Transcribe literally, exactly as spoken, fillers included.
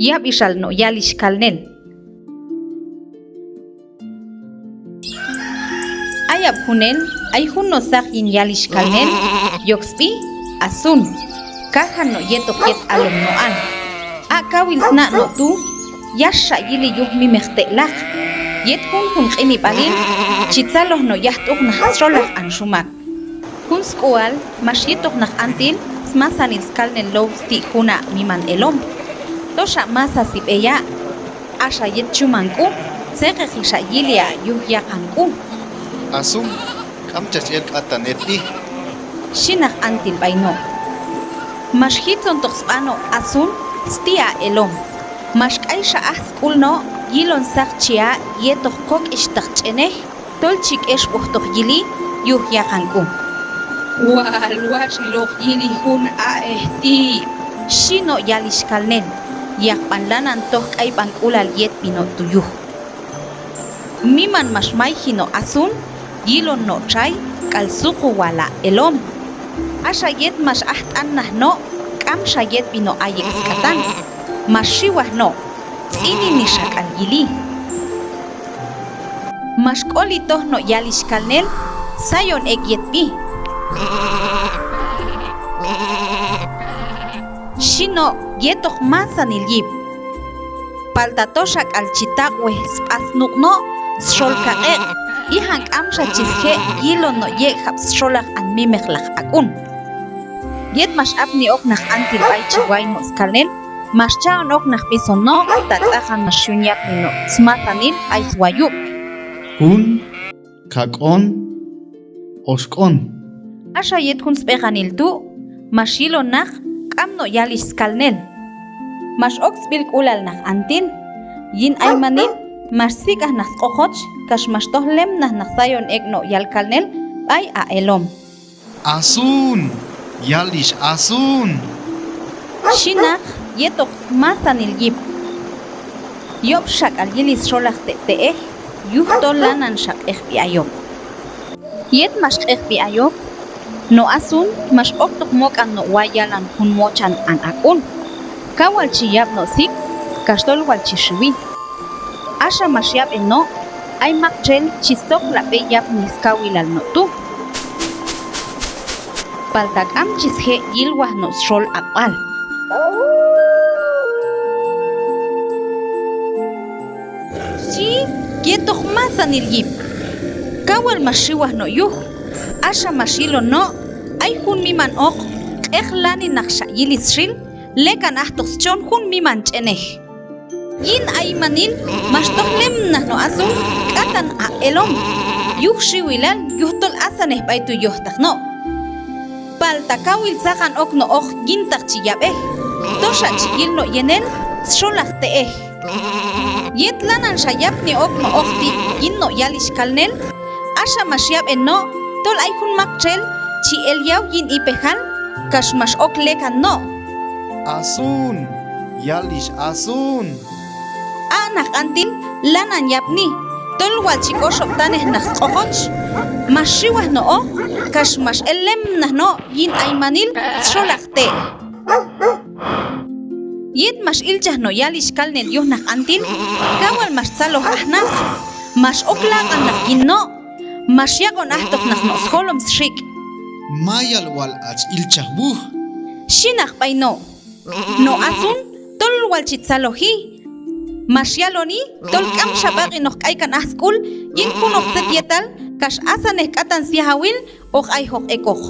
Yab'ixal no' yalixhkalnel. Ayab' junel, ay jun no' saq yin yalixhkalnel, yok sb'i Asun, kajan no' yetoq yet alom no'al. A' kawil sna' no' tu', yaxxa yili yuj mimeq te'laq. Yet junjun q'inib'alil, chi tzaloj no' yajt'uq naq xolaq an xumak. Jun sk'ual, max yi'toq naq antil smasanil skalnel low sti' jun a' miman elom. Toxa masasib'ey a', axa yet chuman k'u, tzeqeqexa yili a' yuj yaqan k'u. Asun, k'am chach el k'atan etb'i, xhi naq antil b'ay no'. Max jitzontoq sb'a no' Asun sti' a' elom. Max k'ayxa aj sk'ul no' yilon saq chi a' yetoq kok'ixhtaq ch'enej, tol chi k'exb'ojtoq yili yuj yaqan k'u. Wal watx'iloq yili jun a'ej ti', xhi no' yalixhkalnel, yaqb'an lanan toj k'ayb'ank'ulal yetb'i no' tu' yuj. Miman max mayji no' Asun, yilon no' txay k'al suqowal a' elom. Axa yet max aj t'an naj no', k'amxa yetb'i no' ayek' sk'atan. Max xiwaj no', tz'inini xak'al yili. Max k'oli toj no' yalixhkalnel, sayon ek' yetb'i, xhi no' yetoq masanil yip. Palta toxak'al chi taq'wej sb'a snuq' no' sxol kaq'eq', ijan k'amxa chi sje' yilon no' yek'jab' sxolaq an mimeqlaq ak'un. Yet max apni ok naq antil b'ay chi way no' skalnel, max cha'on ok naq b'ison no', ta tz'aqan max yun yapni no' smasanil b'ay swayub'. Jun, kak'on, oxk'on. Axa yet jun sb'eqanil tu', max yilon naq k'am no' yalixhkalnel. Max ok sb'ilk'ulal naq antil. Yin aymanil, max sik'aj naq sq'oqoch, kax max toj lemnaj naq sayon ek' no' yalkalnel b'ay a' elom. Asun, yalix Asun, xhi naq yetoq smasanil yip. Yob' xak'al yili sxolaq te' te'ej, yujtol lananxa q'ejb'i ayok. Yet max q'ejb'i ayok, no' Asun max oktoq mok'an no' way yalan jun mochan an ak'un. Kawal chi yab' no' sik, kax tol wal chi xiwi. Axa max yab'en no', ay maktxel chi stoqlab'ey yapni skawilal no' tu'. Palta k'am chi sje' yilwaj no' sxol aq'b'al, xhi yetoq masanil yip. Kawal max xiwaj no' yuj. Axa max yilon no', ay jun miman oq, q'eqlaninaqxa yili sxil, lekan ajtoq schon jun miman ch'enej. Yin aymanil max toj lemnaj no' Asun k'atan a' elom, yuj xiwilal yujtol asanej b'ay tu' yojtaq no'. Palta kawil tzaqan ok no' oq yintaq chi yab'ej, toxa chi yil no' yenel sxolaq te'ej. Yet lananxa yapni ok no' oq ti' yin no' yalixhkalnel, axa max yab'en no' tol ay jun maktxel chi el yaw yin ipejal, kax max ok lekan no'. Asun, yalix Asun. A' naq q'antil lanan yapni, tol wal chi k'oxob'tanej naq sq'oqoch. Max xiwaj no' oq, kax max el lemnaj no' yin aymanil sxolaq te'. Yet max ilchaj no' yalixhkalnel yuj naq q'antil, kawal max tzaloj aj naq, max ok laq'an naq yin no', max yaq'on ajtoq naq no' sjolom sxik'. Mayal wal ach ilchaj wuj, xhi naq b'ay no'. No' Asun tol wal chi tzaloji. Max yaloni tol k'amxa b'aq'inoq k'aykan aj sk'ul yin junoq tzet yetal, kax asanej k'atan syajawil oq ayjoq ek'oq.